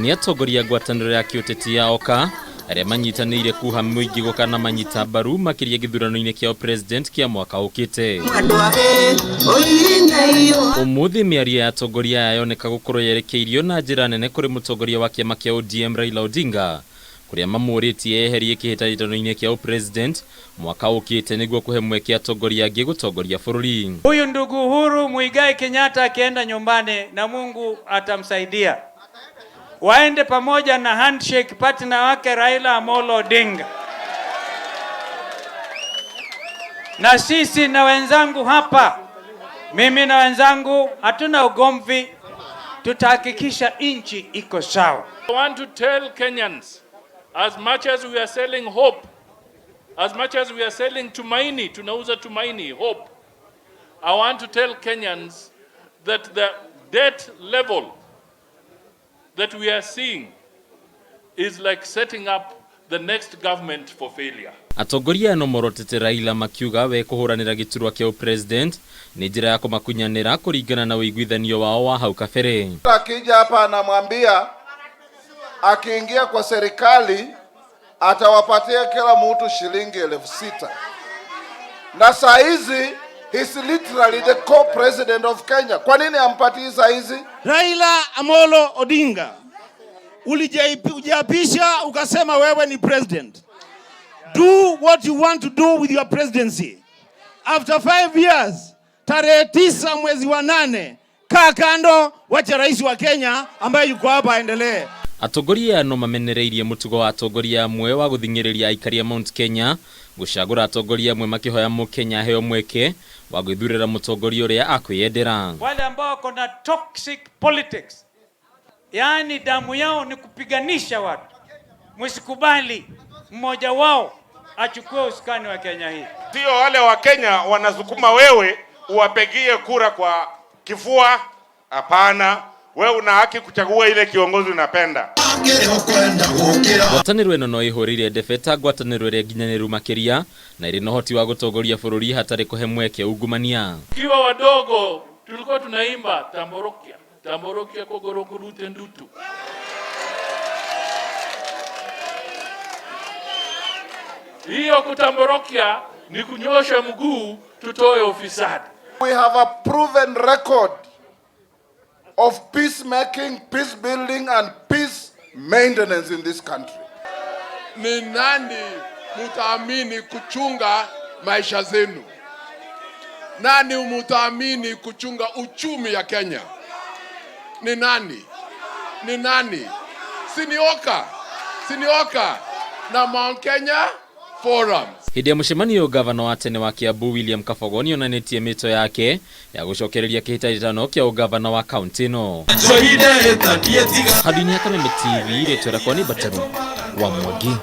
Nĩ atongoria a ngwatanĩro ya kĩũteti ya Oka arĩa manyitanĩire kuha mũingĩ gũkana manyita mbaru makĩria gĩthurano-inĩ kĩa president kĩa mwaka ũkĩte. Ũmũthĩ mĩario ya atongoria aya yoneka gũkorwo yerekeirio na njĩra nene kũrĩ mũtongoria wa kĩama kĩa ODM Raila Odinga, kũrĩa mamũrĩtie eherie kĩhĩtahĩtano-inĩ kĩa president mwaka ũkĩte nĩguo kũhe mweke atongoria angĩ gũtongoria bũrũri. Huyu ndugu Uhuru Muigai Kenyatta akienda nyumbani na Mungu atamsaidia, waende pamoja na handshake partner wake Raila Amolo Odinga, na sisi na wenzangu hapa, mimi na wenzangu hatuna ugomvi, tutahakikisha nchi iko sawa. I want to tell Kenyans, as much as we are selling hope, as much as we are selling tumaini, tunauza tumaini, hope, I want to tell Kenyans that the debt level that we are seeing is like setting up the next government for failure. Atongoria aya no morotete Raila makiuga we kũhũranĩra gĩturwa kĩa president nĩ njĩra ya kũmakunyanĩra kũringana na ũiguithanio wao wa hau kabere. Akija hapa anamwambia akiingia kwa serikali atawapatia kila mtu shilingi 6,000 na saa hizi he's literally the co-president of Kenya. Kwa nini ampatii saa hizi? Raila Amolo Odinga, ulijiapisha ukasema wewe ni president. Do what you want to do with your presidency. After 5 years, tarehe 9 mwezi wa 8, kaa kando, wacha rais wa Kenya ambaye yuko hapa aendelee. Atongoria aya no mamenereirie mũtugo wa atongoria amwe wa gũthing'ĩrĩria aikari a Mount Kenya gũcagũra atongoria amwe makĩhoya mũkenya aheo mweke wa gwĩthurĩra mũtongoria ũrĩa akwĩyendera. Wale ambao wako na toxic politics, yaani damu yao ni kupiganisha watu, msikubali mmoja wao achukue usukani wa Kenya hii. Sio wale wa Kenya wanasukuma wewe uwapigie kura kwa kifua. Hapana, wewe una haki kuchagua ile kiongozi unapenda. Ngwatanĩro ĩno no ĩhũrĩire ndebe ta ngwatanĩro ĩrĩa nginyanĩru makĩria na ĩrĩ na ũhoti wa gũtongoria bũrũri hatarĩ kũhe mweke ungumania. Tukiwa wadogo tulikuwa tunaimba tamborokia tamborokia kogoro kurute ndutu. Hiyo kutamborokia ni kunyosha mguu tutoe ufisadi. We have a proven record of peacemaking, peace building and peace maintenance in this country. Ni nani mutaamini kuchunga maisha zenu? Nani mutaamini kuchunga uchumi ya Kenya? Ni nani? Ni nani? Si ni Oka, si ni Oka na Mount Kenya Forum. Hĩndĩ ya mũcemanio, gavana wa tene wa Kiambu William Kabogo nĩonanĩtie mĩto yake ya gũcokereria kĩhĩtahĩtano kĩa ũgavana wa kaunti ĩno. Handũ-inĩ ha Kameme TV, rĩtwa rĩakwa nĩ Mbataru wa Mwangi.